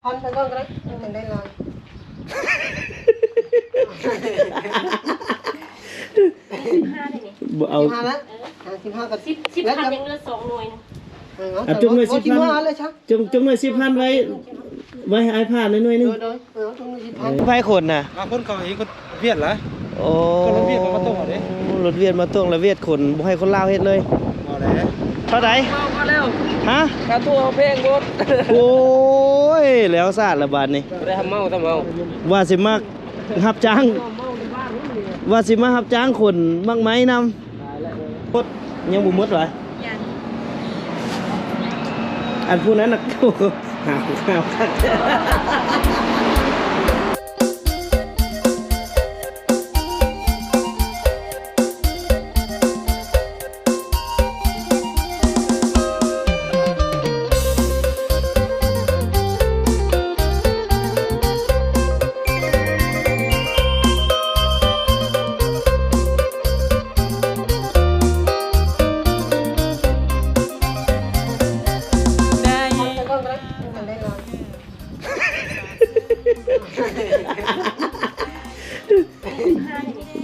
ພັນໄປກ່ອນກໍໄດ້ ມັນຈັ່ງໄດ້ຫຼາຍ. ສິບຫ້າໄດ້ນີ້ ບໍ່ເອົາ ສິບຫ້າລະ ເອີ ອ່າ ສິບຫ້າກໍ ສິບ ສິບພັນ ຍັງເຫຼືອສອງໜ່ວຍນະ. ເອີ ເອົາ ເອົາຈົງໜ່ວຍສິບພັນ ເອົາສິບຫ້າເລີຍຊະ ຈົງ ຈົງໜ່ວຍສິບພັນໄວ້ ໄວ້ໃຫ້ອ້າຍຜ່ານໜ່ວຍໜຶ່ງ. ໂດຍ ໂດຍ ເອີ ເອົາຈົງໜ່ວຍສິບພັນ. ໄວ້ຄົນນະ ບາງຄົນເຂົາເອງ ວຽດຫຼາຍ. ໂອ້ ກໍລົດວຽດເຂົາມາຕົງເດ້ ລົດວຽດມາຕົງລະວຽດຄົນ ບໍ່ໃຫ້ຄົນລາວເຮັດເລີຍ. ບໍ່ແຫຼະ ເທົ່າໃດ? ເມົາແລ້ວ ຮະ? ຄ່າຕົວເຮົາແພງໂພດ. ໂອ້ຍ ແລ້ວຊາດລະບາດນີ້ ບໍ່ໄດ້ຮັບເໝົາ ແຕ່ເໝົາ ວ່າຊິມາຮັບຈ້າງ ວ່າຊິມາຮັບຈ້າງຂົນໝາກໄມ້ນຳ. ຄົນຍັງບໍ່ໝົດຫວາ? ຍັງ ອັນຜູ້ນັ້ນນະ ໂອ້ໂຫ ຫາວ ຫາວຄັກ.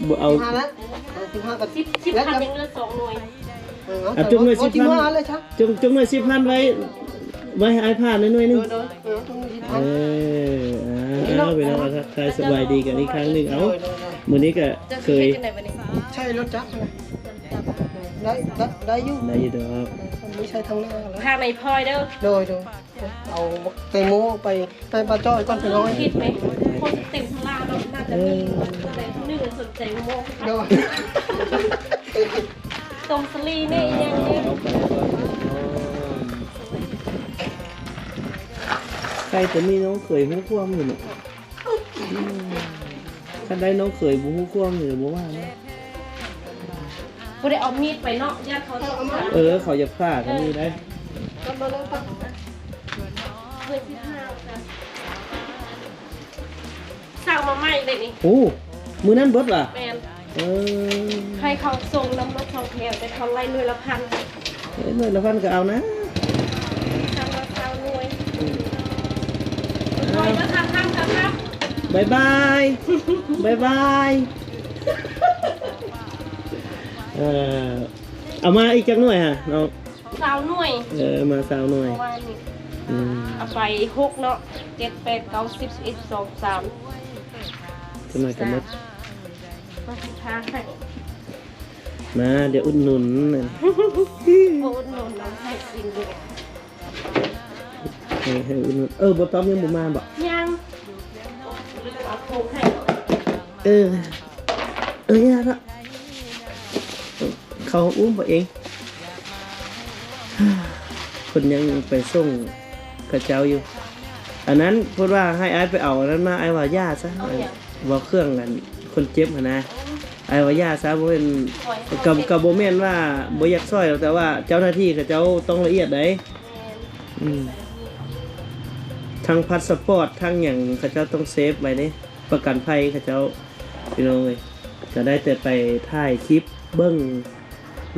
ບໍ່ເອົາ ສິບຫ້າລະ ອ່າ ສິບຫ້າກໍ ສິບ ສິບພັນ ຍັງເຫຼືອສອງໜ່ວຍ. ເອີ ເອົາ ເອົາຈົງໜ່ວຍສິບພັນ ສິບຫ້າເລີຍຊະ ຈົງ ຈົງໜ່ວຍສິບພັນໄວ້ ໄວ້ໃຫ້ອ້າຍຜ່ານໜ່ວຍໜຶ່ງ. ໂດຍ ໂດຍ ເອີ ຈົງໜ່ວຍສິບພັນ. ເອີ ອ່າ ພີ່ນ້ອງ ພີ່ນ້ອງ ທັກທາຍສະບາຍດີກັນອີກຄັ້ງໜຶ່ງ. ເອົາ ໂດຍ ໂດຍ ໂດຍ ມື້ນີ້ກໍເຄີຍ ຊິເຮັດຈັ່ງໃດບັດນີ້? ໃຊ້ລົດຈັກນະ ໄດ້ ໄດ້ ໄດ້ຢູ່ ໄດ້ຢູ່ດອກ. ເອີ ມີໃຊ້ທາງໜ້າແລ້ວ ພາໄປພອຍເດີ. ໂດຍ ໂດຍ. ເອົາແຕງໂມໄປໃຫ້ປ້າຈ້ອຍກ່ອນ ພີ່ນ້ອງ. ຄິດໄປ ຄົນເຕັມທາງລາວເນາະ ໜ້າຈະມີ ເອີ ຜູ້ໃດຜູ້ໜຶ່ງສົນໃຈໂມ. ໂດຍ ຕົງສະລີແດ່ ອີ່ຫຍັງແດ່. ເອົາໄປກ່ອນ ໃກ້ຈະມີນ້ອງເຂີຍຮູ້ຄວາມຢູ່ເນາະ. ອືມ ຄັນໄດ້ນ້ອງເຂີຍບໍ່ຮູ້ຄວາມນີ້ບໍ່ວ່ານະ. ບໍ່ໄດ້ເອົາມີດໄປເນາະ ຢ້ານເຂົາຈະ ເອີ ເຂົາຢາກພາກະມີໄດ໋. ເອີ ເອົາມາເລີຍ ເອີ ສິບຫ້າ ສັ່ງມາໃໝ່ເດ້ນີ້. ໂອ້ ມື້ນັ້ນເບິດຫວາ? ແມ່ນ. ເອີ ໃຫ້ເຂົາສົ່ງນຳລົດສອງແຖວ ແຕ່ເຂົາໄລ່ໜ່ວຍລະພັນ. ເອີ ໜ່ວຍລະພັນກໍເອົານະ ສັ່ງມາຊາວໜ່ວຍ. ອືມ ບາຍບາຍ ບາຍບາຍ. ເອີ ເອົາມາອີກຈັກໜ່ວຍຫະນ້ອງ? ຊາວໜ່ວຍ. ເອີ ມາຊາວໜ່ວຍ ເອົາໄປຫົກເນາະ ເຈັດ ແປດ ເກົ້າ ສິບ ສິບເອັດ ສິບສອງ ສິບສາມ ຈັກໜ່ອຍກໍໝົດ. ມາ ດຽວອຸດໜູນ ບໍ່ອຸດໜູນເນາະ ໃຫ້ກິນຢູ່. ເອີ ໃຫ້ອຸດໜູນ. ເອີ ບໍ່ຕ້ອມຍັງບໍ່ມາບໍ? ຍັງ. ເອົາໂຄງໃຫ້. ເອີ ເອີ ຢ່າລະ ເຂົາອຸ້ມເອົາເອງ ເພິ່ນຍັງໄປສົ່ງເຂົາເຈົ້າຢູ່. ອັນນັ້ນເພິ່ນວ່າໃຫ້ອ້າຍໄປເອົາອັນນັ້ນມາ ອ້າຍວ່າຢ່າຊະ ເອົາຫຍັງ? ເວົ້າເຄື່ອງອັນຄົນເຈັບຫັ້ນນະ. ອ້າຍວ່າຢ່າຊະ ບໍ່ແມ່ນ ກໍ ກໍບໍ່ແມ່ນວ່າບໍ່ຢາກຊ່ອຍດອກ ແຕ່ວ່າເຈົ້າໜ້າທີ່ເຂົາເຈົ້າຕ້ອງລະອຽດໃດ໋. ແມ່ນ. ອືມ ທັງພາສປອດ ທັງຫຍັງ ເຂົາເຈົ້າຕ້ອງເຊຟໄວ້ເດ້ ປະກັນໄພເຂົາເຈົ້າ ພີ່ນ້ອງເອີຍ. ກໍໄດ້ແຕ່ໄປຖ່າຍຄລິບເບິ່ງ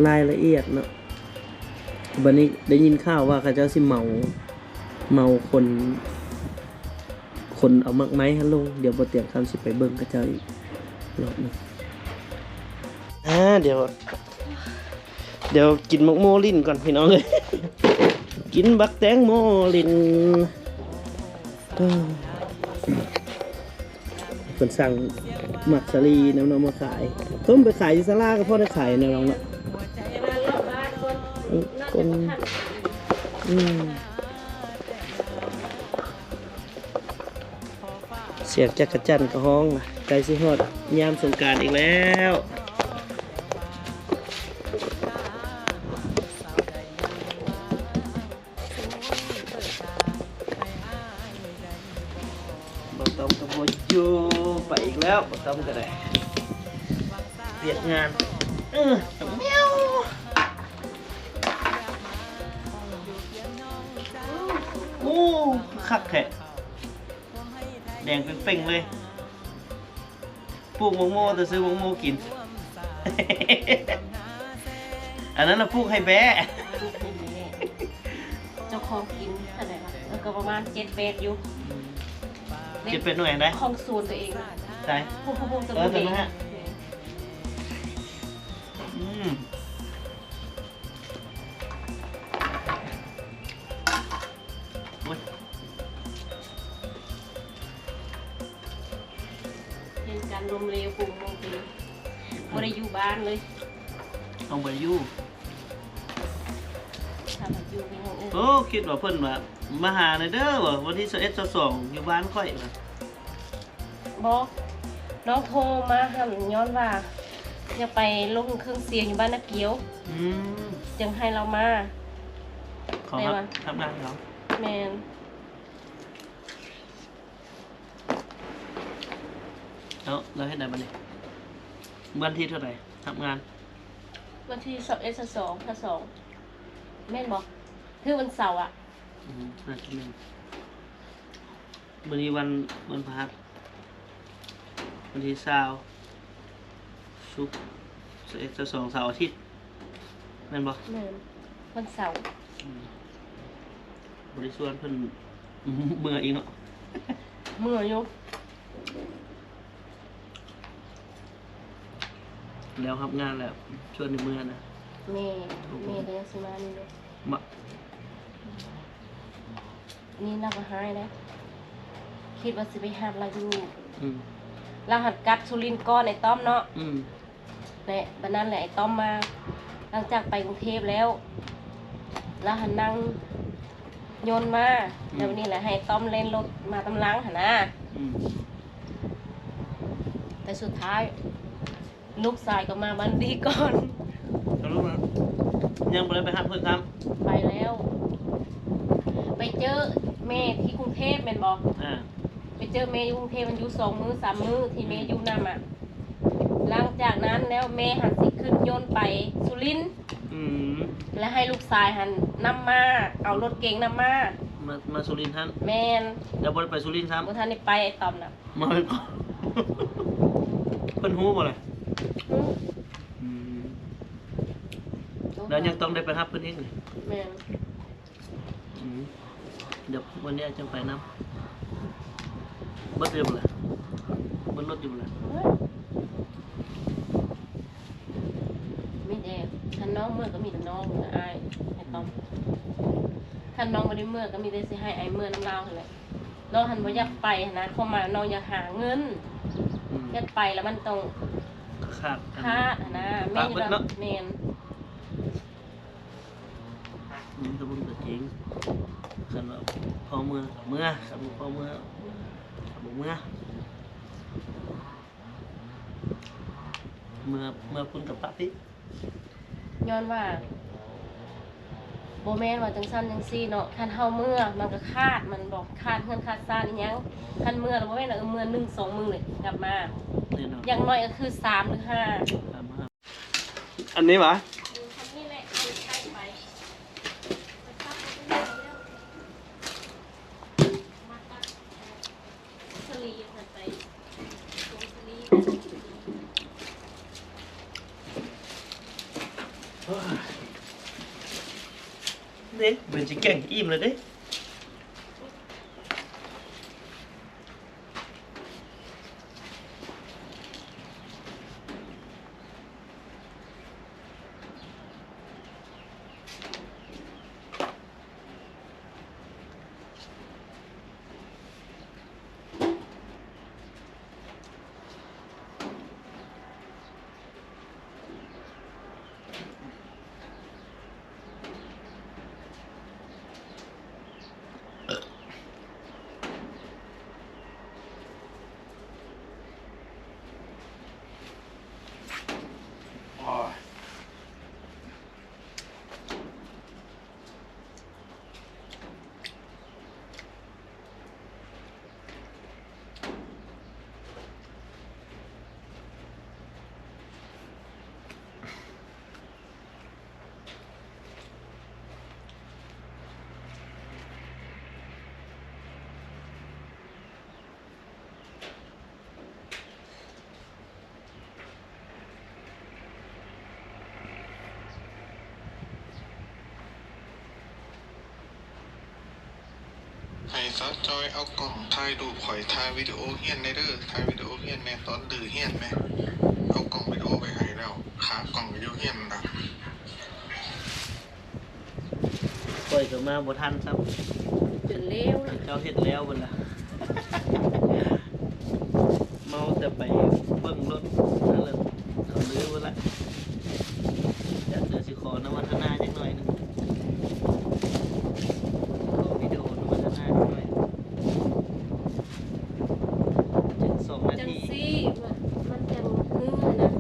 ລາຍລະອຽດເນາະ. ບັດນີ້ໄດ້ຍິນຂ່າວວ່າເຂົາເຈົ້າຊິເໝົາ ເໝົາຂົນ ຂົນເອົາໝາກໄມ້ຫັ້ນລົງ. ດຽວບໍ່ຕຽງຄຳຊິໄປເບິ່ງເຂົາເຈົ້າອີກລອບໜຶ່ງ. ອ່າ ດຽວ ດຽວກິນໝາກໂມຫຼິ້ນກ່ອນ ພີ່ນ້ອງເອີຍ ກິນບັກແຕງໂມຫຼິ້ນ. ເອີ ເພິ່ນສັ່ງໝາກສາລີນຳເນາະມາຂາຍ ຕົ້ມໄປຂາຍຢູ່ສາລາກໍພໍໄດ້ຂາຍນະນ້ອງເນາະ. ອືມ ອືມ ສຽງຈັກກະຈັ່ນກໍຮ້ອງນະ ໃກ້ຊິຮອດຍາມສົງການອີກແລ້ວ. ບໍ່ຕ້ອງກໍບໍ່ຢູ່ ໄປອີກແລ້ວ ບໍ່ຕ້ອງກໍໄດ້ ວຽກງານ. ເອີ ແມວ ໂອ້ ຄັກແທ້ ແດງເປັງໆເລີຍ. ປູກໝາກໂມ ແຕ່ຊື້ໝາກໂມກິນ. ອັນນັ້ນລະປູກໃຫ້ແບ້ ເຈົ້າຂອງກິນເທົ່າໃດວະ? ເອີ ກໍປະມານເຈັດແປດຢູ່. ເຮັດເປັນໜ່ວຍໄດ້ ຂອງສວນຕົວເອງ ໃສ ໂອ້ໂຫ ເອີ ຕົວນັ້ນຮະ ອືມ ໂອ້ຍ ເຮັດການລົມເລວປຸງລົງໄປ ບໍ່ໄດ້ຢູ່ບ້ານເລີຍ ຕ້ອງໄປຢູ່ ຖ້າວ່າຢູ່ນີ້ ໂອ້ ຄິດວ່າເພິ່ນວ່າ ມາຫາແດ່ເດີ ວ່າວັນທີຊາວເອັດ ຊາວສອງ ຢູ່ບ້ານຂ້ອຍ ບໍ່ ນ້ອງໂທມາຫັ້ນ ຍ້ອນວ່າຢາກໄປລົງເຄື່ອງສຽງຢູ່ບ້ານນາກຽວ ອືມ ຈຶ່ງໃຫ້ລາວມາ ເຂົາຮັບ ແຕ່ວ່າ ຮັບງານເຂົາ ແມ່ນ ແລ້ວ ແລ້ວເຮັດໃດບັດນີ້? ວັນທີເທົ່າໃດຮັບງານ? ວັນທີຊາວເອັດ ຊາວສອງ ຊາວສອງ ແມ່ນບໍ່? ຄືວັນເສົາອະ ອືມ ໜ້າຈະແມ່ນ. ມື້ນີ້ວັນ ວັນພະຫັດ ວັນທີຊາວ ສຸກ ຊາວເອັດ ຊາວສອງ ເສົາອາທິດ ແມ່ນບໍ່? ແມ່ນ ວັນເສົາ ອືມ ບໍ່ໄດ້ຊວນເພິ່ນເມືອອີກເນາະ ເມືອຢູ່ ແລ້ວຮັບງານແລ້ວ ຊວນໃຫ້ເມືອນະ ແມ່ ແມ່ກໍຍັງຊິມານີ້ຢູ່ ມາ ນີ້ລາວກໍຮ້າຍເດ້ ຄິດວ່າຊິໄປຮັບລາວຢູ່ ອືມ ລາວຫັດກັບສຸລິນກ່ອນໄອ້ຕ້ອມເນາະ ອືມ ແລະ ບັດນັ້ນແຫຼະໄອ້ຕ້ອມມາ ຫຼັງຈາກໄປກຸງເທບແລ້ວ ລາວຫັນນັ່ງຍົນມາ ອືມ ແລ້ວບັດນີ້ແຫຼະໃຫ້ຕ້ອມເລ່ນລົດມາຕາມຫຼັງຫັ້ນນາ ອືມ ແຕ່ສຸດທ້າຍ ລູກຊາຍກໍມາບ້ານດີກ່ອນ ສະຫຼຸບແລ້ວ ຍັງບໍ່ໄດ້ໄປຮັບເພິ່ນຊ້ຳ? ໄປແລ້ວ ໄປເຈີແມ່ທີ່ກຸງເທບແມ່ນບໍ່? ອ່າ ໄປເຈີແມ່ຢູ່ກຸງເທບ ມັນຢູ່ສອງມື້ສາມມື້ທີ່ແມ່ ອືມ ຢູ່ນຳອະ ຫຼັງຈາກນັ້ນແລ້ວແມ່ຫັ້ນຊິຂຶ້ນຍົນໄປສຸລິນ ອືມ ແລະ ໃຫ້ລູກຊາຍຫັ້ນນຳມາ ເອົາລົດເກັງນຳມາ ມາ ມາສຸລິນຫັ້ນ ແມ່ນ ແລ້ວບໍ່ໄດ້ໄປສຸລິນຊ້ຳ? ບໍ່ທັນໄດ້ໄປ ໄອ້ຕ້ອມນະ ມາເພິ່ນ ເພິ່ນຮູ້ບໍ່ລະ? ຮູ້ ອືມ ແລ້ວຍັງຕ້ອງໄດ້ໄປຮັບເພິ່ນອີກນີ້? ແມ່ນ ອືມ ດຽວມື້ນີ້ຈັ່ງໄປນຳ ເບິດຢູ່ບໍ່ລະ? ເບິດລົດຢູ່ບໍ່ລະ? ເບິດ ມີແຕ່ ຄັນນ້ອງເມືອກໍມີແຕ່ນ້ອງກັບອ້າຍ ໄອ້ຕ້ອມ ຄັນນ້ອງບໍ່ໄດ້ເມືອກໍມີແຕ່ຊິໃຫ້ອ້າຍເມືອນຳລາວຫັ້ນແຫຼະ. ນ້ອງຫັ້ນບໍ່ຢາກໄປຫັ້ນນະ ຄວາມໝາຍວ່ານ້ອງຢາກຫາເງິນ ອືມ ຢາກໄປແລ້ວມັນຕ້ອງຂາດ ຂາດຫັ້ນນະ ແມ່ນຢູ່ດອກ ແມ່ນ ມັນກໍບໍ່ມີຕົວຈິງ ຄັນວ່າພໍເມືອກໍເມືອ ຄັນບໍ່ພໍເມືອກໍບໍ່ເມືອ ເມືອ ເມືອພຸ້ນກໍປະຕິ ຍ້ອນວ່າ ບໍ່ແມ່ນວ່າຈັ່ງຊັ້ນຈັ່ງຊີ້ເນາະ ຄັນເຮົາເມືອມັນກໍຂາດ ມັນບໍ່ຂາດເຮືອນຂາດຊານອີ່ຫຍັງ ຄັນເມືອລະບໍ່ແມ່ນວ່າເມືອໜຶ່ງສອງມື້ເລີຍກັບມາ ແນ່ນອນ ຢ່າງໜ້ອຍກໍຄືສາມຫຼືຫ້າ ສາມຫ້າ ອັນນີ້ຫວາ? ເດ້ ເປັນຊິແກງອີ່ມແລ້ວເດ້. ສາວຈ່ອຍ ເອົາກ້ອງຖ່າຍຮູບຂ້ອຍ ຖ່າຍວິດີໂອຮຽນແດ່ເດີ ຖ່າຍວິດີໂອຮຽນແດ່ ຕອນດື້ຮຽນແດ່ ເອົາກ້ອງວິດີໂອໄປໃຫ້ແລ້ວ ຂາກ້ອງກໍຢູ່ຮຽນນະ. ຂ້ອຍກໍມາບໍ່ທັນຊ້ຳ ຈົນແລ້ວລະ ເຂົາເຈົ້າເຮັດແລ້ວເບິດລະ ເມົາແຕ່ໄປເບິ່ງລົດນັ້ນລະ ເຂົາລືເບິດລະ. ດຽວຊິຂໍນຳວັດທະນາຈັກໜ້ອຍໜຶ່ງ ຂໍວິດີໂອນຳວັດທະນາຈັກໜ້ອຍ ຈັກສອງນາທີ ຈັ່ງຊີ້ ມັນ ມັນຈັ່ງຄືນະ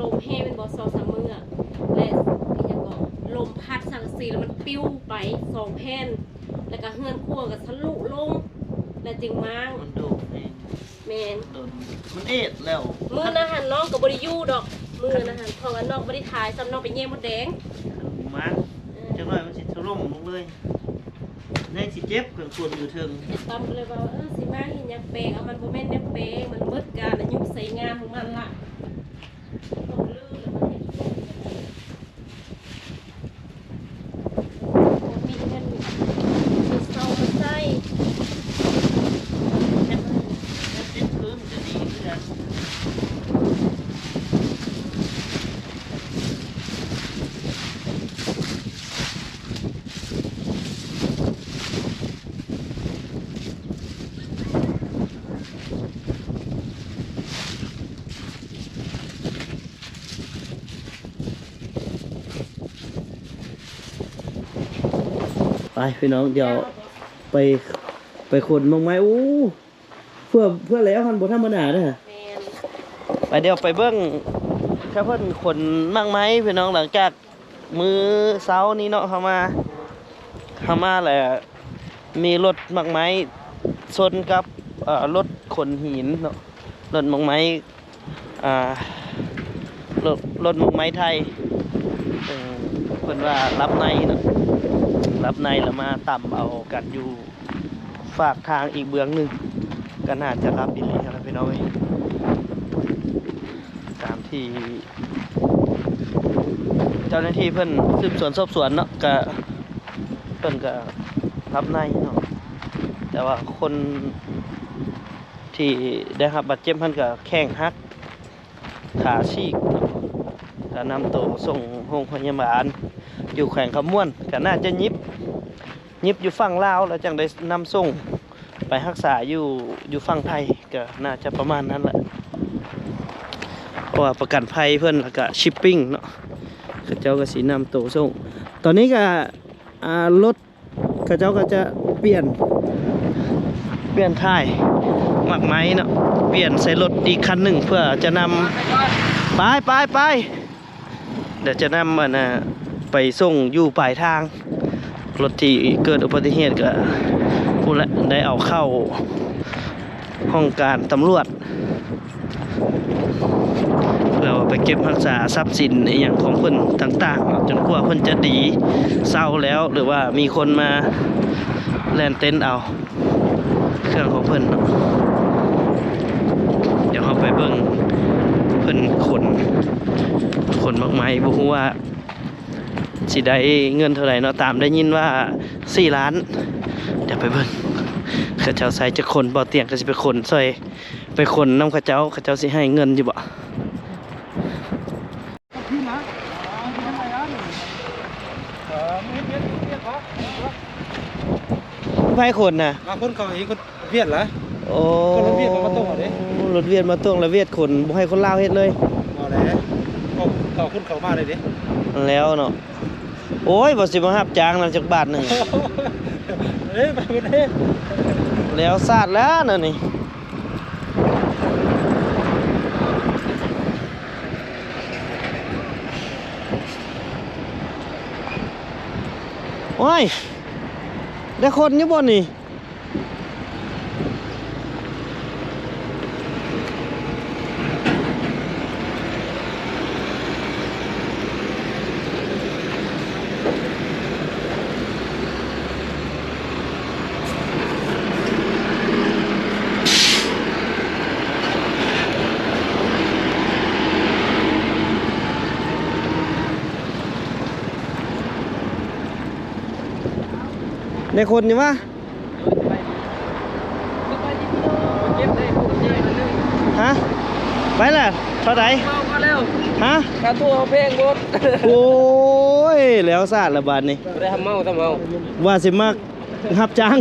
ລົມແຮງແມ່ນບໍ່ ສອງສາມມື້ ແລະ ອີຫຍັງເກາະ ລົມພັດສັງກະສີ ແລ້ວມັນປິວໄປສອງແຜ່ນ ແລ້ວກະເຮືອນຄົວກະທະລຸລົງ ແລ້ວຈຶ່ງມ້າງ ມັນໂດກແຮງ ແມ່ນ ມັນໂດນ ມັນເອດແລ້ວ ມື້ນັ້ນຫັ້ນນ້ອງກໍບໍ່ໄດ້ຢູ່ດອກ ມື້ນັ້ນຫັ້ນ ເພາະວ່ານ້ອງບໍ່ໄດ້ຖ່າຍຊ້ຳ ນ້ອງໄປແຍ່ມົດແດງ ຄັນບໍ່ມາ ເອີ ຈັກໜ້ອຍມັນຊິຖະຫຼົ່ມລົງເລີຍ ແຮງຊິເຈັບ ເຄື່ອງຄົນຢູ່ເທິງ. ຕ້ອມກໍເລີຍວ່າ ເອີ ຊິມາເຮັດຫຍັງແປງ ເອົາ ມັນບໍ່ແມ່ນແນວແປງ ມັນໝົດການອາຍຸໃຊ້ງານຂອງມັນລະ ຕ້ອງລືແລ້ວ ມາເຮັດ ມີເງິນຊື້ເຊົາມາໃຊ້ ເຮັດ ເຮັດຄືນກໍດີຄືກັນ. ໄປພີ່ນ້ອງ ດຽວໄປ ໄປຂົນໝາກໄມ້ ໂອ້ ເພື່ອ ເພື່ອແລ້ວຫັ້ນບໍ່ທຳມະດາເດີ ແມ່ນ ໄປ ດຽວໄປເບິ່ງ ຖ້າເພິ່ນຂົນໝາກໄມ້ພີ່ນ້ອງ ຫຼັງຈາກ ມື້ເຊົ້ານີ້ເນາະ ເຮົາມາ ເຮົາມາແລ້ວ ມີລົດໝາກໄມ້ຊົນກັບ ເອີ ລົດຂົນຫີນເນາະ ລົດໝາກໄມ້ ອ່າ ລົດ ລົດໝາກໄມ້ໄທ ເຊິ່ງເພິ່ນວ່າຫຼັບໃນເນາະ ຫຼັບໃນແລ້ວມາຕຳເອົາກັນຢູ່ ຟາກທາງອີກເບື້ອງໜຶ່ງ ກໍໜ້າຈະຫຼັບອີ່ຫຼີຫັ້ນລະພີ່ນ້ອງເອີຍ ຕາມທີ່ເຈົ້າໜ້າທີ່ເພິ່ນສືບສວນສອບສວນເນາະ ກະເພິ່ນກະຫຼັບໃນເນາະ ແຕ່ວ່າຄົນທີ່ໄດ້ຮັບບາດເຈັບຫັ້ນກະແຂ້ງຫັກ ຂາຊີກເນາະ ກະນຳໂຕສົ່ງໂຮງພະຍາບານຢູ່ແຂວງຄຳມ່ວນ ກະໜ້າຈະຫຍິບ ຫຍິບຢູ່ຝັ່ງລາວ ແລ້ວຈັ່ງໄດ້ນຳສົ່ງໄປຮັກສາຢູ່ ຢູ່ຝັ່ງໄທ ກໍໜ້າຈະປະມານນັ້ນແຫຼະ ເພາະວ່າປະກັນໄພເພິ່ນ ແລ້ວກະຊິບປິງເນາະ ເຂົາເຈົ້າກໍຊິນຳໂຕສົ່ງ. ຕອນນີ້ກໍ ອ່າ ລົດເຂົາເຈົ້າກໍຈະປ່ຽນ ປ່ຽນຖ່າຍໝາກໄມ້ເນາະ ປ່ຽນໃສ່ລົດອີກຄັນໜຶ່ງ ເພື່ອຈະນຳ ໄປ ໄປ ໄປ. ດຽວຈະນຳ ອັນນ່າ ໄປສົ່ງຢູ່ປາຍທາງ ລົດທີ່ເກີດອຸບັດຕິເຫດກໍພຸ້ນແຫຼະ ໄດ້ເອົາເຂົ້າຫ້ອງການຕຳຫຼວດ ເພື່ອວ່າໄປເກັບຮັກສາຊັບສິນອີ່ຫຍັງຂອງເພິ່ນຕ່າງໆເນາະ ຈົນກວ່າເພິ່ນຈະດີເຊົາແລ້ວ ຫຼືວ່າມີຄົນມາແລ່ນເຕັນເອົາ ເຄື່ອງຂອງເພິ່ນເນາະ. ດຽວເຮົາໄປເບິ່ງເພິ່ນຂົນ ຂົນໝາກໄມ້ ບໍ່ຮູ້ວ່າຊິໄດ້ເງິນເທົ່າໃດເນາະ ຕາມໄດ້ຍິນວ່າສີ່ລ້ານ. ດຽວໄປເບິ່ງເຂົາເຈົ້າໃຊ້ຈັກຄົນ ເບົາຕຽງກໍຊິໄປຂົນຊ່ອຍ ໄປຂົນນຳເຂົາເຈົ້າ ເຂົາເຈົ້າຊິໃຫ້ເງິນຢູ່ບໍ່? ໃຜຂົນນະ? ອ່າ ຄົນເຂົາເອງ ຄົນຫວຽດລະ. ໂອ້ ກໍລົດຫວຽດມາຕົງເດ້ ລົດຫວຽດມາຕົງ ແລ້ວຫວຽດຂົນ ບໍ່ໃຫ້ຄົນລາວເຮັດເລີຍ. ບໍ່ແຫຼະ ເຂົາ ເຂົາຄົນເຂົາມາເລີຍເດ້. ແລ້ວເນາະ ໂອ້ຍ ບໍ່ຊິມາຮັບຈ້າງນຳຈັກບາດໜຶ່ງ. ເອີ ໄປເບິດເດ້ ແລ້ວຊາດແລ້ວນະນີ້. ໂອ້ຍ ໄດ້ຄົນຢູ່ບໍ່ນີ້? ໄດ້ຄົນຢູ່ວະ? ໄປລະ ເທົ່າໃດ? ເມົາມາແລ້ວ. ຮະ? ຄ່າຕົວເຮົາແພງໂພດ. ໂອ້ຍ ແລ້ວຊະລະບາດນີ້. ບໍ່ໄດ້ເມົາ ແຕ່ເມົາ. ວ່າຊິມາຮັບຈ້າງ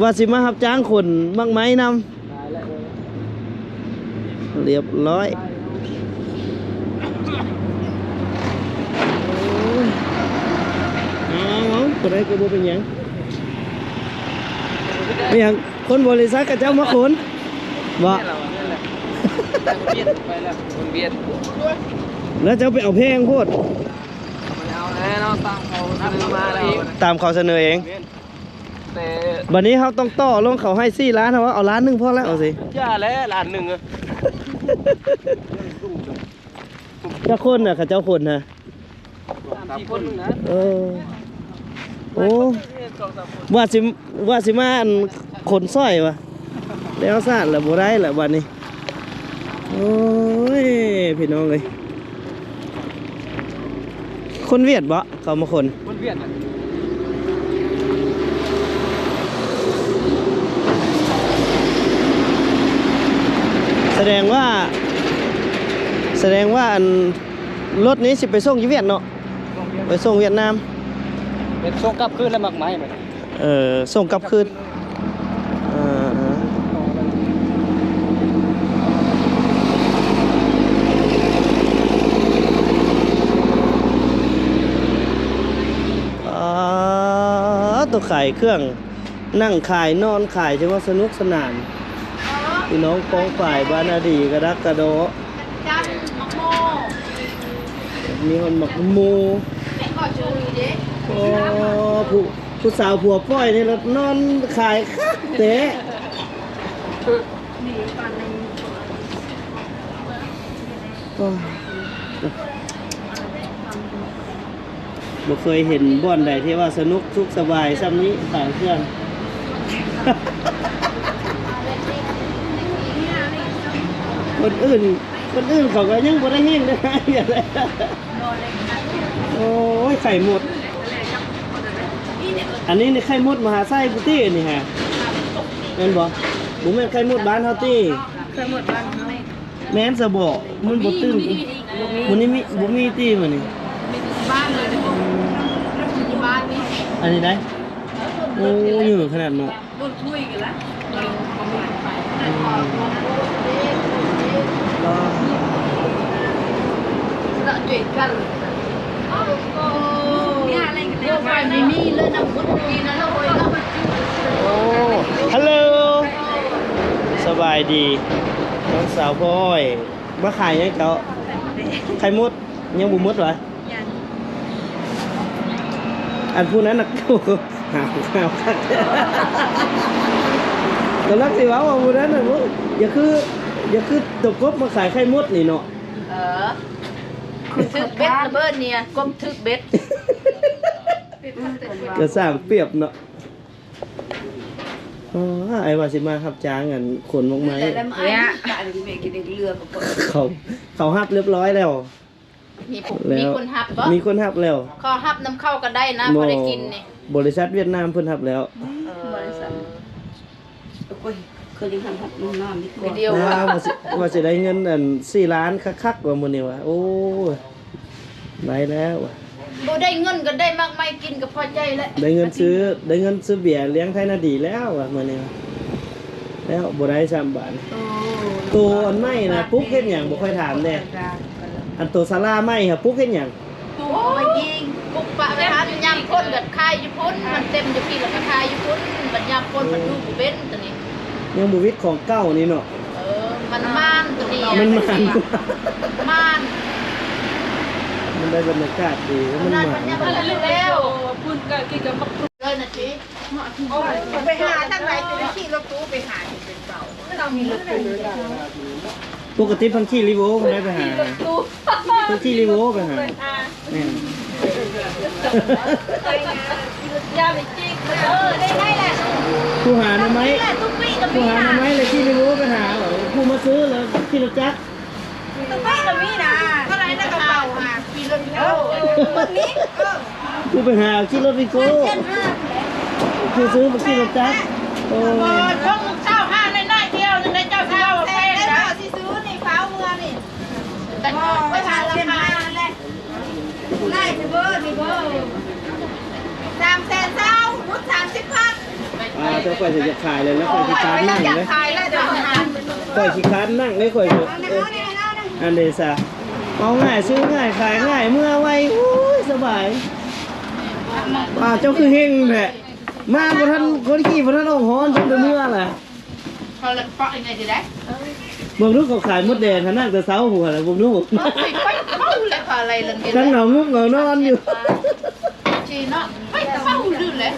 ວ່າຊິມາຮັບຈ້າງຂົນໝາກໄມ້ນຳ. ລຽບຮ້ອຍ. ເອົາໆ ບໍ່ໄດ້ກໍບໍ່ເປັນຫຍັງ. ເປັນຫຍັງ? ຄົນບໍລິສັດເຂົາເຈົ້າມາຂົນບໍ? ແລ້ວເຈົ້າໄປເອົາແພງໂພດ. ຕາມເຂົາສະເໜີເອງ. ບາດນີ້ເຮົາຕ້ອງຕໍ່ລົງ ເຂົາໃຫ້ສີ່ລ້ານ ເຮົາວ່າເອົາລ້ານໜຶ່ງພໍແລ້ວ ເອົາຊິ. ຢ່າແຫຼະ ລ້ານໜຶ່ງ. ຈັກຄົນນະ ເຂົາເຈົ້າຂົນນະ? ສາມສີ່ຄົນນະ. ເອີ ໂອ້ ວ່າຊິ ວ່າຊິມາອັນຂົນຊ່ອຍວ່າ ແລ້ວຊາດລະ ບໍ່ໄດ້ລະບາດນີ້. ໂອ້ຍ ພີ່ນ້ອງເອີຍ ຄົນຫວຽດບໍ? ເຂົາມາຂົນ ຄົນຫວຽດນະ. ສະແດງວ່າ ສະແດງວ່າອັນ ລົດນີ້ຊິໄປສົ່ງຢູ່ຫວຽດເນາະ ໄປສົ່ງຫວຽດນາມ. ເປັນສົ່ງກັບຄືນແລ້ວໝາກໄມ້. ເອີ ສົ່ງກັບຄືນ. ເອີ ອາ ໂຕຂາຍເຄື່ອງ ນັ່ງຂາຍ ນອນຂາຍ ຖືວ່າສະໜຸກສະໜານ. ພີ່ນ້ອງປ້ອງປາຍບ້ານອາດີ ກະດັກກະດໍ. ມີຮອດໝາກໂມ. ໂອ້ ຜູ້ ຜູ້ສາວຜົວປ່ອຍນີ້ລະນອນຂາຍຄັກແທ້. ໂອ້ ບໍ່ເຄີຍເຫັນບ່ອນໃດທີ່ວ່າສະໜຸກສຸກສະບາຍສ່ຳນີ້ ຂາຍເຄື່ອງ. ຄົນອື່ນ ຄົນອື່ນເຂົາກໍຍັງບໍ່ໄດ້ແຮງໄດ້. ໂອ້ຍ ໄຂ່ມົດ. ອັນນີ້ນີ້ໄຂ່ມົດມະຫາໄຊພຸ້ນຕິ ອັນນີ້ຫາ ແມ່ນບໍ່? ບໍ່ແມ່ນໄຂ່ມົດບ້ານເຮົາຕິ? ໄຂ່ມົດບ້ານເຮົາ. ແມ່ນຊະບໍ? ມັນບໍ່ຕື່ມ. ມື້ນີ້ມີ ບໍ່ມີຕິມື້ນີ້? ມີແຕ່ທີ່ບ້ານເລີຍເດ້. ຢູ່ທີ່ບ້ານນີ້. ອັນນີ້ໄດ໋. ໂອ້ ເຍີຂະໜາດເນາະ. ບໍ່ທຸຍກັນລະ. ອືມ ລະຈຸຍກັນ. ໂອ້ ຮັລໂຫຼ ສະບາຍດີ ນ້ອງສາວພອຍ. ມາຂາຍຫຍັງເຈົ້າ? ໄຂ່ມົດ. ຍັງບໍ່ໝົດຫວາ? ຍັງ. ອັນຜູ້ນັ້ນນະ ຫາວ ຫາວຄັກ ກຳລັງຊິເວົ້າວ່າຜູ້ນັ້ນນະ ໂອ້ຍ ຢ່າຄື ຢ່າຄືຕົວກົບມາຂາຍໄຂ່ມົດນີ້ເນາະ. ເອີ ຖືກເບັດລະເບີດນີ້ ກົບຖືກເບັດ ກະສ້າງປຽບເນາະ. ອໍ ອ້າຍວ່າຊິມາຮັບຈ້າງອັນຂົນໝາກໄມ້. ເຂົາ ເຂົາຮັບລຽບຮ້ອຍແລ້ວ. ມີ ມີຄົນຮັບບໍ່? ມີຄົນຮັບແລ້ວ. ຂໍຮັບນຳເຂົາກໍໄດ້ນະ ບໍ່ ພໍໄດ້ກິນນີ້. ບໍລິສັດຫວຽດນາມເພິ່ນຮັບແລ້ວ. ເອີ ບໍລິສັດ ໂອ້ຍ ຄືຍັງຮັບ ຮັບນ້ຳດີກວ່າ. ວ່າຊິ ວ່າຊິໄດ້ເງິນອັນສີ່ລ້ານຄັກໆວ່າມື້ນີ້ວ່າ. ໂອ້ຍ ໄດ້ແລ້ວ. ບໍ່ໄດ້ເງິນກໍໄດ້ໝາກໄມ້ກິນກໍພໍໃຈແລ້ວ. ໄດ້ເງິນຊື້ ໄດ້ເງິນຊື້ເບຍລ້ຽງໄທນາດີແລ້ວວ່າມື້ນີ້. ແລ້ວບໍ່ໄດ້ຊ້ຳບາດນີ້. ໂຕອັນໃໝ່ນະ ປຸກເຮັດຫຍັງ? ບໍ່ຄ່ອຍຖາມແດ່. ອັນໂຕສາລາໃໝ່ຫະ ປຸກເຮັດຫຍັງ? ປູກໄວ້ຍິງ ປຸກປະໄວ້ຫັ້ນ ຍາມຝົນກໍຂາຍຢູ່ພຸ້ນ ມັນເຕັມຢູ່ພີ້ ແລ້ວກໍຂາຍຢູ່ພຸ້ນ ບັດຍາມຝົນມັນຢູ່ບໍ່ເປັນໂຕນີ້. ຍັງບໍ່ວິດຂອງເກົ່ານີ້ເນາະ. ເອີ ມັນມ່ານໂຕນີ້ ມັນມ່ານ ມ່ານ ມັນໄດ້ບັນຍາກາດດີ ມັນມ່ານ ມັນໄດ້ບັນຍາກາດແລ້ວ. ພຸ້ນກໍກິນກັບໝາກ ເອີ ນະຕິ ໄປຫາທາງໃດ ໄປຂີ່ລົດຕູ້ໄປຫາ ປົກກະຕິເພິ່ນຂີ່ລີໂວເພິ່ນໄດ້ໄປຫາ ເພິ່ນຂີ່ລີໂວໄປຫາ. ແມ່ນ ຢ່າໄປຈິກ ເອີ ໄດ້ໄດ້ແຫຼະ. ຜູ້ຫາໜໍ່ໄມ້ ຜູ້ຫາໜໍ່ໄມ້ແລ້ວຂີ່ລີໂວໄປຫາ ຜູ້ມາຊື້ແລ້ວຂີ່ລົດຈັກ. ຕຸ້ຍກໍມີນະ ເທົ່າໃດນະກະເປົາຫາ ຂີ່ລົດ ເອີ ເບິ່ງນີ້ ເອີ ຜູ້ໄປຫາຂີ່ລົດວີໂກ້ ຜູ້ຊື້ມາຂີ່ລົດຈັກ. ໂອ້ ບໍ່ ພວກເຈົ້າຫານ້ອຍໆດຽວໜຶ່ງໃນເຈົ້າເທົ່າແພງນະ ຊິຊື້ນີ້ ເຈົ້າ ຫຼຸດສາມສິບພັນ. ອ່າ ແຕ່ຂ້ອຍຊິຢາກຂາຍແລ້ວ ແລ້ວຂ້ອຍຂີ້ຄ້ານນັ່ງເດ້ ຂ້ອຍຂີ້ຄ້ານນັ່ງເດ້ ຂ້ອຍ ອັນເດຊະ ເອົາງ່າຍ ຊື້ງ່າຍ ຂາຍງ່າຍ ເມືອໄວ ໂອ້ຍ ສະບາຍ. ອ່າ ເຈົ້າຄືເຮັງແທ້ ມາບໍ່ທັນ ຄົນຂີ່ບໍ່ທັນອອກຮອນ ຈົນໄດ້ເມືອລະ. ເຂົາເອົາເປາະຍັງໄງຊິໄດ້ ເບິ່ງດູ ເຂົາຂາຍມົດແດງຫັ້ນ ນັ່ງແຕ່ເຊົ້າພຸ້ນລະ ເບິ່ງດູ ເຂົາໄປເຂົ້າແລ້ວ ເຂົາໄລ່ເລື່ອງນີ້ ທັງເອົາງຸກເອົານອນຢູ່ ຈີເນາະ ໄປເຂົ້າດື້ແຫຼະ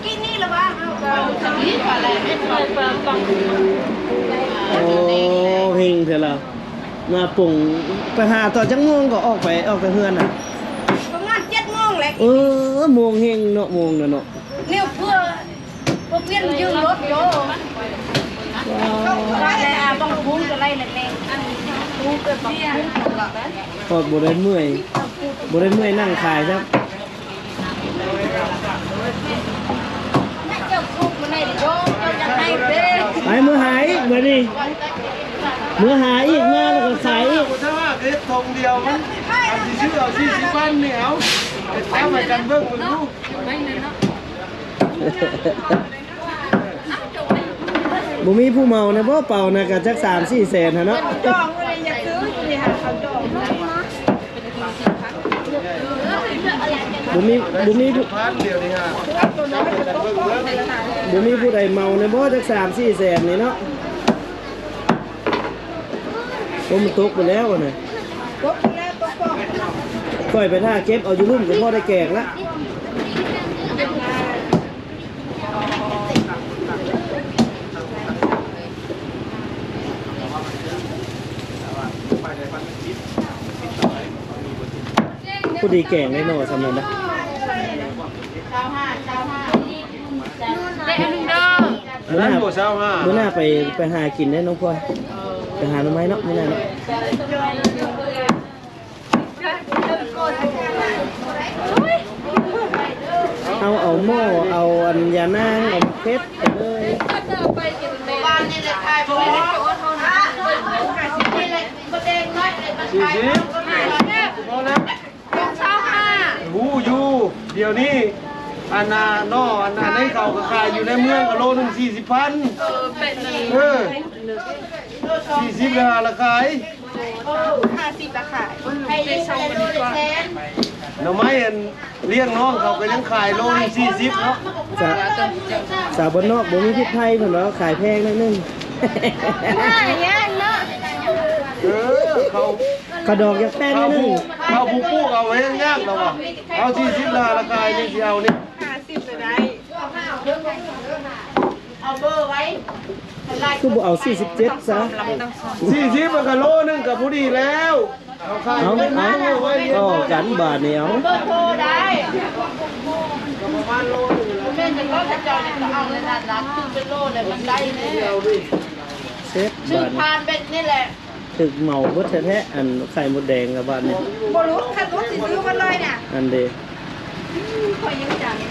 ກິນນີ້ລະວ່າ ເອົາ ເຂົາໄລ່ແມ່ນ ໂອ້ ເຮັງແທ້ລະ ມາປຸງ ໄປຫາຕອນຈັກໂມງກໍອອກໄປ ອອກແຕ່ເຮືອນນະ ປະມານເຈັດໂມງແຫຼະ ເອີ ໂມງເຮັງເນາະ ໂມງນະເນາະ ແນວເພື່ອ ບໍ່ປ່ຽນຢືມລົດໂຍ ວ່າແລ້ວບັງຄຸນກໍໄລ່ແລ້ວແມ່ ອັນຄູເກີດບັງຄຸນ ຮອດບໍ່ໄດ້ເມື່ອຍ ບໍ່ໄດ້ເມື່ອຍນັ່ງຂາຍຊ້ຳ ເຈົ້າຄູມາໄດ້ໂຍ ເຈົ້າຢາກໄດ້ເດ້ ໄປເມືອຫາອີກບາດນີ້ ເມືອຫາອີກ ມາແລ້ວກໍຂາຍອີກ ບໍ່ໃຊ່ວ່າເຮັດຖົງດຽວ ມັນ ອັນຊິຊື້ເອົາສີ່ສິບພັນນີ້ ເອົາ ເຮັດຕາມໃຫ້ກັນເບິ່ງເບິ່ງດູ. ບໍ່ມີຜູ້ເໝົານະບໍ່ ເປົານະກະຈັກສາມສີ່ແສນຫັ້ນເນາະ ດອງເລີຍ ຢາກຊື້ຢູ່ນີ້ຫາເຂົາດອງ ບໍ່ມີ ບໍ່ມີຜູ້ ບໍ່ມີຜູ້ໃດເໝົານະບໍ່ ຈັກສາມສີ່ແສນນີ້ເນາະ. ໂອ້ ມັນຕົກໄປແລ້ວຫັ້ນນະ ຕົກໄປແລ້ວ ຕົກບໍ່ ຂ້ອຍໄປຖ້າເກັບເອົາຢູ່ລຸ່ມກໍພໍໄດ້ແກງລະ ພໍດີແກງໄດ້ໜໍ່ສ່ຳນັ້ນນະ. ໄດ້ອັນໜຶ່ງເດີ ມື້ໜ້າ ມື້ໜ້າໄປ ໄປຫາກິນເດ້ນ້ອງພອຍ ໄປຫາໜໍ່ໄມ້ເນາະ ມື້ໜ້າເນາະ ເຮົາເອົາໝໍ້ ເອົາອັນຢານາງ ເອົາເຜັດໄປເລີຍ ສີ່ສິບ ພໍແລ້ວ ຊາວຫ້າ ຮູ້ຢູ່ ດຽວນີ້ ອັນນ່າ ໜໍ່ ອັນ ອັນນີ້ເຂົາກໍຂາຍຢູ່ໃນເມືອງກໍໂລໜຶ່ງສີ່ສິບພັນ ເອີ ເປັນ ເອີ ສີ່ສິບລະລະຂາຍ ຫ້າສິບລະຂາຍ ໃຫ້ຢູ່ໃນຊ່ອງມັນດີກວ່າ ໜໍ່ໄມ້ ອັນລ້ຽງນ້ອງເຂົາກໍຍັງຂາຍໂລໜຶ່ງສີ່ສິບເນາະ ສາ ສາວບ້ານນອກບໍ່ມີພິດໄພເພິ່ນວ່າຂາຍແພງໜ້ອຍໜຶ່ງ ຫາຍາກເນາະ ເອີ ເຂົາ ຂະດອກຢາກແພງໜ້ອຍໜຶ່ງ ເຂົາຜູ້ ເຂົາຜູ້ປູກເອົາແຮງຍາກແລ້ວວ່າ ເອົາສີ່ສິບລະລະຂາຍນີ້ ຊິເອົານີ້ ຫ້າສິບລະໄດ້ ເອົາເບີໄວ້ ຄືບໍ່ເອົາສີ່ສິບເຈັດຊະ ສີ່ສິບມັນກະໂລໜຶ່ງກະພໍດີແລ້ວ ເອົາຂາຍ ເອົາ ເອົາ ຕໍ່ກັນບາດນີ້ ເອົາ ເບີໂທໄດ້ ປະມານໂລໜຶ່ງ ແມ່ນແຕ່ກໍເຈົ້ານີ້ກໍເອົາໃນນັ້ນລະ ຄືເປັນໂລແລ້ວມັນໄດ້ແນ່ ເຊັດ ຊື່ ບາດນີ້ ຜ່ານເບັດນີ້ແຫຼະ ຖືກເໝົາເບິດແທ້ໆ ອັນໄຂ່ມົດແດງກັບບ້ານນີ້ ບໍ່ຫຼຸດ ຄັນຫຼຸດຊິຊື້ເບິດເລີຍນະ ອັນເດ ຂ້ອຍຍັງຈຳຢູ່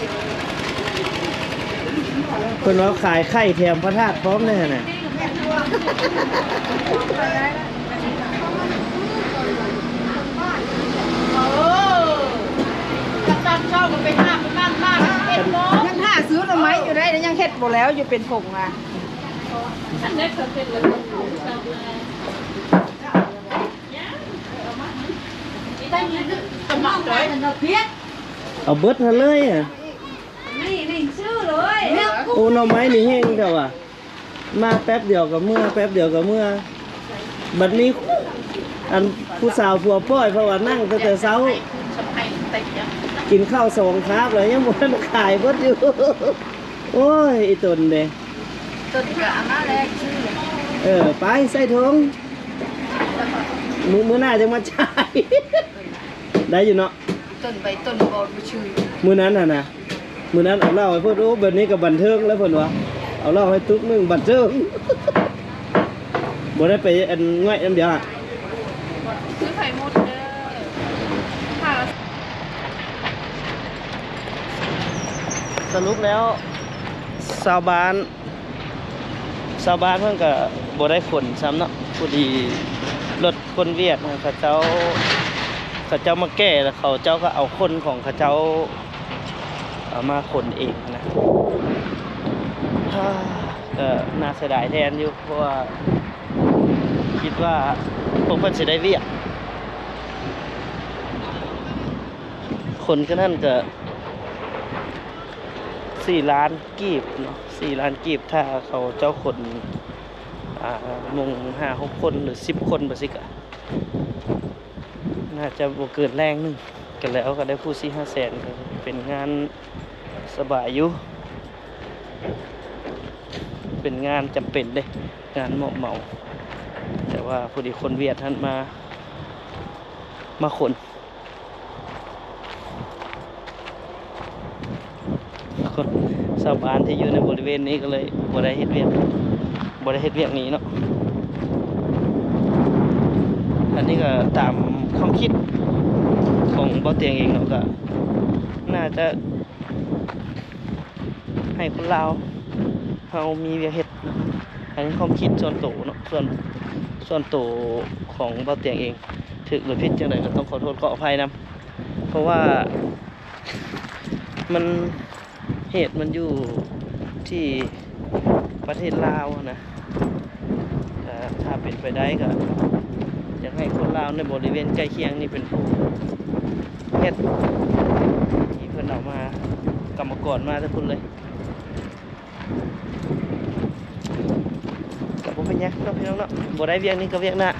ເພິ່ນວ່າຂາຍໄຂ່ແຖມພະທາດພ້ອມເດ້ຫັ້ນນະ ເອີ ຕອນເຊົ້າກໍໄປຫາມັນມາ ເຮັດບໍ່ ຍັງຖ້າຊື້ໜໍ່ໄມ້ຢູ່ໄດ໋ ຍັງເຮັດບໍ່ແລ້ວ ຢູ່ເປັນຜົງນະ. ເອົາເບິດຫັ້ນເລີຍ ໂອ້ ໜໍ່ໄມ້ນີ້ແຮງແທ້ວ່າ ມາແປັບດຽວກໍເມືອ ແປັບດຽວກໍເມືອ ບັດນີ້ ອັນ ຜູ້ສາວຜົວປ່ອຍ ເພາະວ່ານັ່ງຕັ້ງແຕ່ເຊົ້າ ກິນເຂົ້າສອງຄາບແລ້ວ ຍັງບໍ່ທັນຂາຍເບິດຢູ່ ໂອ້ຍ ອີຕົນເດ ຕົ້ນກະເອົາມາແລກຊື້ ເອີ ໄປໃສ່ຖົງ ມື້ ມື້ໜ້າຈັ່ງມາຈ່າຍ ໄດ້ຢູ່ເນາະ ຕົ້ນໄປຕົ້ນບໍ່ ບໍ່ຊື່ ມື້ນັ້ນຫັ້ນນະ ມື້ນັ້ນເອົາເຫຼົ້າໃຫ້ເພິ່ນ ໂອ້ ແບບນີ້ກໍບັນເທີງແລ້ວເພິ່ນວ່າ ເອົາເຫຼົ້າໃຫ້ຕຸກໜຶ່ງບັນເທີງ ບໍ່ໄດ້ໄປ ອັນ ງ່ອຍນຳດຽວ ຊື້ໄຂ່ໝົດເດີ ສະຫຼຸບແລ້ວ ຊາວບ້ານ ຊາວບ້ານເພິ່ນກໍບໍ່ໄດ້ຂົນຊ້ຳເນາະ ພໍດີລົດຂົນວຽດເຂົາເຈົ້າ ເຂົາເຈົ້າມາແກ່ ແລ້ວເຂົາເຈົ້າກໍເອົາຂົນຂອງເຂົາເຈົ້າ ເອົາມາຂົນເອງນະ. ກໍໜ້າເສຍດາຍແທນຢູ່ ເພາະວ່າຄິດວ່າພວກເພິ່ນຊິໄດ້ວຽກ. ຂົນຄືນັ້ນກໍສີ່ລ້ານກີບເນາະ, ສີ່ລ້ານກີບ ຖ້າເຂົາເຈົ້າຂົນ ອ່າ ມຸງຫ້າຫົກຄົນ ຫຼື ສິບຄົນ ແບບຊີ້ກະ ໜ້າຈະບໍ່ເກີນແລງໜຶ່ງ ກໍແລ້ວ ກໍໄດ້ຜູ້ສີ່ຫ້າແສນ ກໍເປັນງານສະບາຍຢູ່ ເປັນງານຈຳເປັນເດ້ ງານມອບເໝົາ. ແຕ່ວ່າພໍດີຄົນຫວຽດຫັ້ນມາ ມາຂົນ ຄົນຊາວບ້ານທີ່ຢູ່ໃນບໍລິເວນນີ້ກໍເລີຍບໍ່ໄດ້ເຮັດວຽກ ບໍ່ໄດ້ເຮັດວຽກນີ້ເນາະ. ອັນນີ້ກໍຕາມຄວາມຄິດຂອງບ່າວຕຽງເອງເນາະ ກໍໜ້າຈະໃຫ້ຄົນລາວເຮົາມີວຽກເຮັດ. ອັນນີ້ຄວາມຄິດສ່ວນໂຕເນາະ ສ່ວນ ສ່ວນໂຕຂອງບ່າວຕຽງເອງ ຖືກຫຼືຜິດຈັ່ງໃດກໍຕ້ອງຂໍໂທດຂໍອະໄພນຳ ເພາະວ່າມັນ ເຫດມັນຢູ່ທີ່ປະເທດລາວຫັ້ນນະ. ກໍຖ້າເປັນໄປໄດ້ກໍຢາກໃຫ້ຄົນລາວໃນບໍລິເວນໃກ້ຄຽງນີ້ເປັນຜູ້ເຮັດ ທີ່ເພິ່ນເອົາມາ ກຳມະກອນມາແຕ່ພຸ້ນເລີຍ. ກໍບໍ່ເປັນຫຍັງເນາະພີ່ນ້ອງເນາະ ບໍ່ໄດ້ວຽກນີ້ກໍວຽກໜ້າ.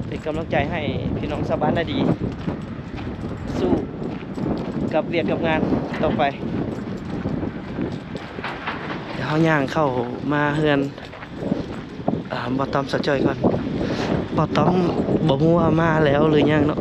ເປັນກຳລັງໃຈໃຫ້ພີ່ນ້ອງຊາວບ້ານນາດີ ສູ້ກັບວຽກກັບງານຕໍ່ໄປ. ດຽວເຮົາຍ່າງເຂົ້າມາເຮືອນ ອ່າ ບ່າວຕ້ອມສາວຈ້ອຍກ່ອນ. ບ່າວຕ້ອມບໍ່ຮູ້ວ່າມາແລ້ວຫຼືຍັງເນາະ.